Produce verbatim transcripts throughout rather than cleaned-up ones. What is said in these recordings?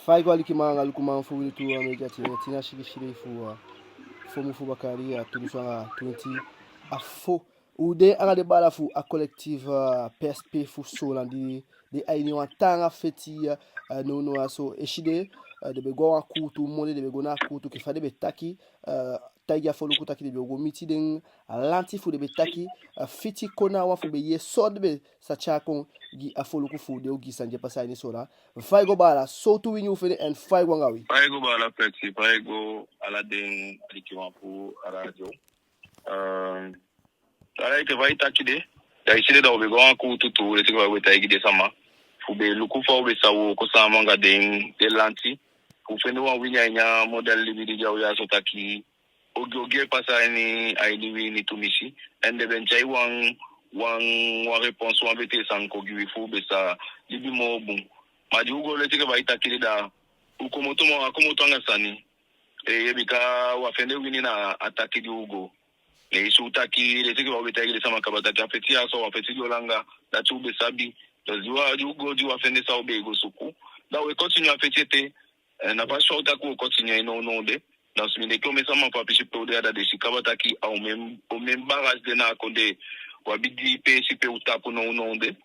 Fa i go, alikiman anga lukuman fu Wi Lutu Media, tide na tina sigisi dei fu, uh, fu mun fu baka yali, uh, tu dunsu anga twenti a fo. U de anga den baala fu a collectif, uh, P S P fu Soolan di, di a ini wan taanga feti, uh, nownow ya so. Eside, uh, den be go a wan kuutu, monde den be go na a kuutu, enke fa den be taki, uh, taigi a foluku taki den be o go miti den lanti fu den be taki, uh, fiti kon na wan fu be yee so den be sa tyai kon gi a foluku fu den ogii sani di e pasa a ini Soolan. Fa i go, baala? Sowtu wini u fende, en fa i go anga wi? Fa i go, baala Peti? Fa i go, ala den alikiman fu a radio? Um, ala enke fa i taki de, da i si de, da u be go a wan kuutu tu, leti enke fa u be taigi den sama, fu be luku fa u be sa wooko sama anga den, den lanti, fu fende wan wini a ini a model libi di de a u ya so, taki ogii ogii e pasa a ini, a ini wi ini tumisi. En den be tyai wan, wan, wan réponse, wan betee sani kon gi wi fu u be sa libi moo bun. Ma di u go, leti enke fa i taki de, da u komoto, ma u á komoto anga sani. Eh, bika u á fende wini na a taki di u go. Ne i si u taki, leti enke fa u be taigi den sama kaba taki a feti ya so, a feti di o langa, dati u be sabi. Dus di u á, di u go, di u á fende san u be e go suku, da u e continue a feti ete. Eh, na fasi fa u taki u o continue nownow de. Da u si mi denki omen sama fu a pisi pe u de ya, da den si kaba taki a omen, omen barrage de na a kondee. U abi dii peesi pe u tapu nownow de.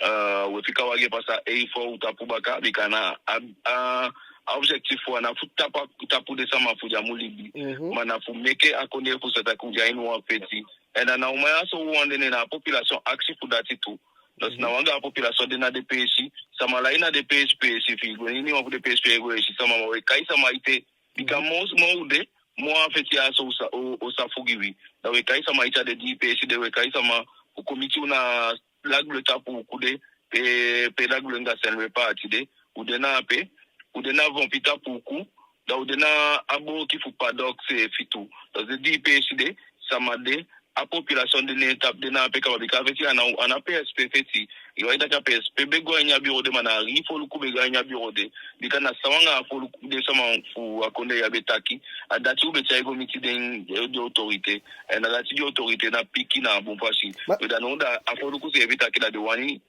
Eh, u e fika wagi e pasa, ei, fo u tapu baka, bika na a, a, a objectif fu u a ná fu tapu, tapu den sama fu den á mu libi. Mhm. Ma na fu meke a kondee fu sa taki u de a ini wan feti. En na, na u man ya so u wani de, ne na a population akisi fu dati tu. Dus na u anga a population de na den peesi, sama lai na den peesi peesi, fi i go ini wan fu den peesi pe i go, i si sama, ma u e kai sama ete. Bika moo, moo u de, moo a feti ya so u sa, o, o sa fu gi wi. Da u e kai sama ete a den dii peesi de, u e kai sama fu kon miti u na Lagle tapu uku de, pe, pe Lagle anga Saint-Louis paati de, u de na ape, u de na Vompi tapu uku, da u de na a booki fu Paddock seefi tu. Da den dii peesi de, sama de, a population de ne en tapu de na ape kaba, bika a feti a ná, a ná P S P feti. I wani taki a P S P be go a ini a biro de, ma na a hii foluku be go a ini a biro de. Bika na san u anga a foluku, den sama fu a kondee ya be taki, a dati u be tyai go miti den, den autorité. En na dati den autorité ná piki na a bun fasi. Ma- We, da now da a foluku seefi taki da den wani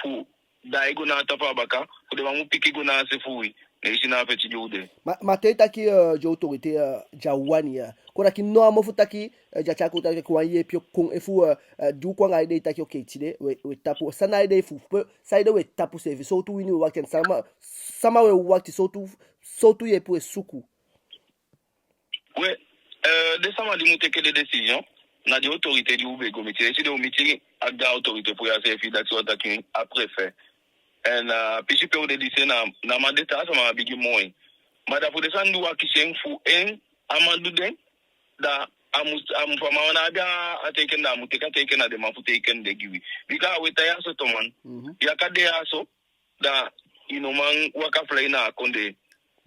fu daai go na a tapu a baka, fu den man mu piki go na a se fu wi. Ne i si na a feti di u de. Ma, ma te i taki, eh, den autorité, eh, den á wani ya. Kon taki no, a mofu taki, eh, den á tyai kon taki wan yeepi o kon, efu, eh, eh, di u kon anga a idee taki, oké, tide we, we tapu. San na a idee fu, pe, san ede we tapu seefi, sowtu wini we wakiti, en sama, sama we wakiti, sowtu, sowtu yeepi we suku. We, eh, den sama di mu teke den décision, na den autorité di u be go miti. I si den u miti a gaan autorité fu ya seefi, dati wani taki a préfet. En, eh, pisi pe u de dise na, na man de, taa sama bigin moi. Ma da fu den sani di u akisi en fu en, a man du den, da a mu, a mu, fa a man ná abi a teken, da a mu teke a teken, na den man fu teken den gi wi. Bika we tan ya so tu man. Mhm. Yu á kan de ya so, da i no man waka fly na a kondee.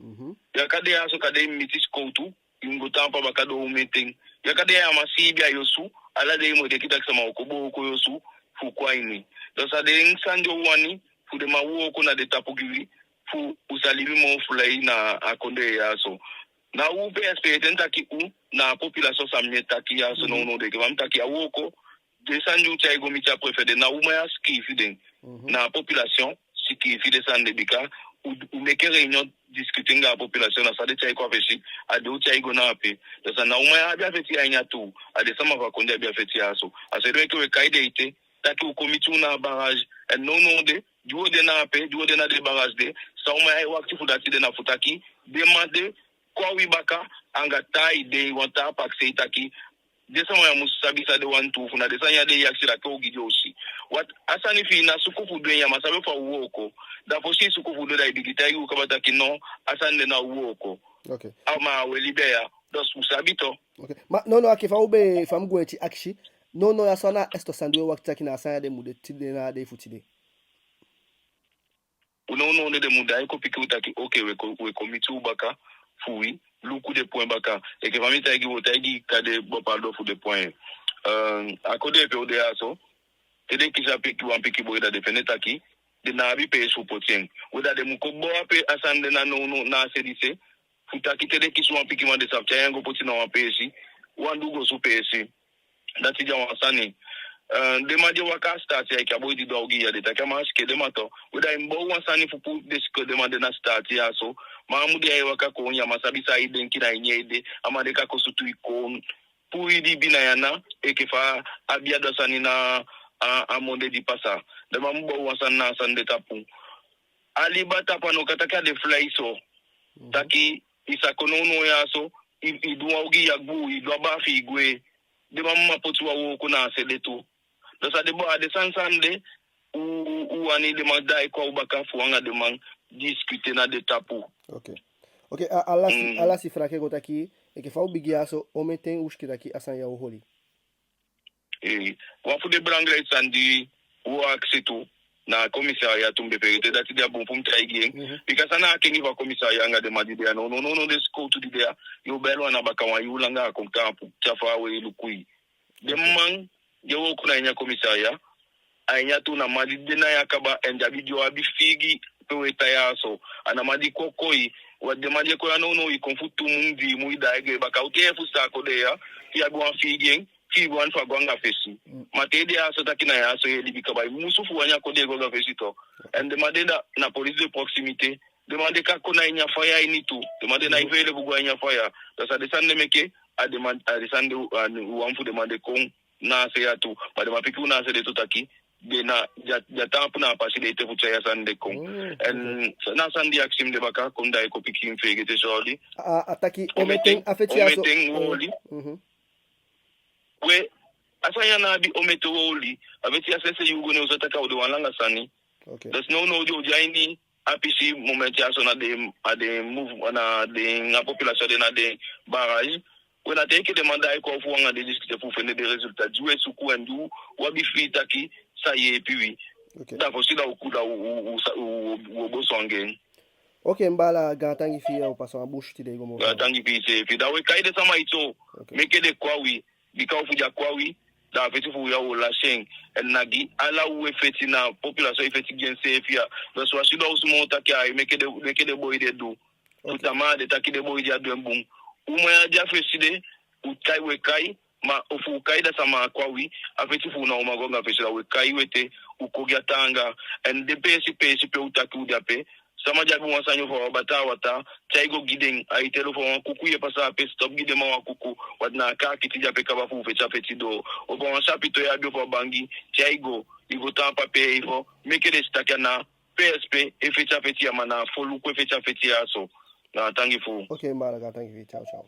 Mhm. Yu á kan de ya so kande i miti sikowtu, i mu go taampu a baka doo omen ten. Yu á kan de ya, a man siibi a yu osu, ala dei i mu e denki taki sama o kon booko yu osu fu kon a ini. Da san den sani di u wani, fu den man wooko na den tapu gi wi, fu u sa libi moo fly na a kondee ya so. Na u P S P, te mi taki u, na a population san mi e taki ya so, mhm, nownow de, enke fa mi taki a wooko, den sani di u tyai go miti a préfet de, na u man ya sikiifi den. Mhm. Na a population sikiifi den sani de, bika u, u meke réunion, discuter anga a population, na san den tyai kon a fesi, a den u tyai go na ape. Da san, na u man ya abi a feti ya ini a tuu, a den sama fu a kondee abi a feti ya so. A so ede meke we kai den ete, taki u kon miti u na a barrage. En nownow de, di u o de na ape, di u o de na den barrage de, san u man ya e wakiti fu dati de na fu taki den man de kon a wi baka anga taa idee, wan taa pakisei taki, den sama ya mu sabi san den wani tuu, fu na den sani ya den e akisi, da kon u gi den o si. Wat, a sani fi i ná suku fu du en, ya man sabi fa u wooko. Da fosi i suku fu du en, da i bigin taigi u kaba taki no, a sani de ná o wooko. Ok. A ma we libi ya, da u sabi tu. Ok. Ma nownow, aki fa u be, fa mi gwenti akisi, nownow ya so, a na a esito sani di we wakiti taki na a sani ya den mu de tide, na a dei fu tide? U nownow de den mu daai kon piki u taki, ok, we kon, we kon miti u baka, fu wi luku den pwen baka. Enke fa mi taigi u, taigi kande bopaldo fu den pwen. Eh, a kondee pe u de ya so, te den kisi a piki, wan pikin boi, da den fende taki den ná abi peesi fu poti en. We, da den mu kon boo ape a sani de na nownow, na a se dise, fu taki te den kisi wan pikinman, den sa tyai en go poti na wan peesi, wan du go su peesi. Dati de a wan sani. Eh, den man di e waka a sitaati ya, enke a boi di du a ogii ya, den taki a man á siki ede, ma to. We, da i mu bow wan sani fu puu den siki ede man de na sitaati ya so. Ma a mu de ya e waka kon, ya man sabi san ai denki na ini en ede. A man de kan kon sutu i kon puu i libi na i ana, enke fa a be e du a sani na a, a monde di pasa. Den man mu bow wan sani na a sani de tapu. A liba tapu, a no kan taki a de fii so. Mhm. Taki i sa kon nownow ya so, i, i du wan ogii ya gbu, i du a baa fi i gwe. Den man mu man poti wan wooko na a se de tu. Da san den boi, a den sani sani de, u, u, u wani den man daai kon a u baka fu u anga den man diskite na den tapu. Ok. Ok, a, a lasi, mm, a lasi fraki go taki, enke fa u bigin ya so, omen ten u si enke taki a sani ya o holi? Eh, wan fu den belangrijk sani di u o akisi tu, na a commissariat tu, mi be feegete dati, di a bun fu mi taigi en. Mhm. Bika san na a kengi fu a commissariat anga den man di de ya, no, no, no, no, den sikowtu di de ya, yu o beli wan na baka wan yuu langa, a kon taampu, te a faawe i luku i. Den man di e wooko na ini a commissariat, a ini a tu na man di de na ya kaba, en di abi, di o abi fii gi pe u e tan ya so. A ná man di kon koi. Wan den man di e kon ya nownow, i kon fu tu mun, dii mun, i daai gwe baka. U te fu sa kon de ya, fi i abi wan fii gi en, fi i wani fu a go anga fesi. Mm. Ma te i de ya so taki na ya so i e libi kaba, i musu fu wani a kon de go anga fesi tu. En den man de na, na police de proximité. Den man de kan kon na ini a faya ini tu. Den man de ná e feele fu go a ini a faya. Da san den sani de meke, a den man, a den sani de, a, u wan fu den man de kon na a se ya tu. Ma den man piki u na a se de tu taki den na, di a, di a taampu na a pasi de ete fu tyai a sani de kon. Mm, en ok. Na a sani di i akisi mi de baka, kon da i kon piki mi feegete sowli. A, a taki omen ten a feti ya so. Omen ten u o oli. Mhm. We, a sani ya ná abi omen ten u o oli. A feti ya sensi yuu go, ne u sa taki a o de wan langa sani. Ok. Da nownow di u de a ini a pisi momenti ya so, na den, a den move, na den, a population de na den barrage. We, na te enke den man daai kon fu u anga den diskite fu fende den résultat di u e suku, en di u abi fii taki sa yeepi wi. Ok. Da fosi da u ku, da u, u, u, sa, u, u, u o boso anga en. Ok, mi baala, gaantangi fi i, u pasa wan bun switi dei go moo. Gaantangi fi i seefi. Da u e kai den sama ete so, ok, meke den kon a wi, bika efu den á kon a wi, da a feti fu u ya u o lasi en. En na gi ala u e feti, na population e feti gi enseefi ya. Da so a sidon u sumon taki ai meke den, meke den boi de du. Ok. Fu tamaa den taki den boi de á du en bun. U man ya de a fesi de, u kai, u e kai, ma efu u kai da sama á kon a wi, a feti fu u ná o man go anga fesi. Da u e kai u ete, u kon gi a taanga. En den peesi peesi pe u taki u de ape, sama di abi wan sani ofu a wan bataa wataa, tyai go gi den. Ai teli ofu a wan kuku ye pasa ape, stop gi den man wan kuku. Wan na a kaakiti de ape kaba fu u feti a feti doo. Ofu a wan sapito ye abi ofu a bangi, tyai go. I go taampu ape efu, meke den si taki a na P S P e feti a feti ya, ma na a foluku e feti a feti ya so. Gaantangi fu u. Ok, mi baala, gaantangi fi i. Ciao, ciao.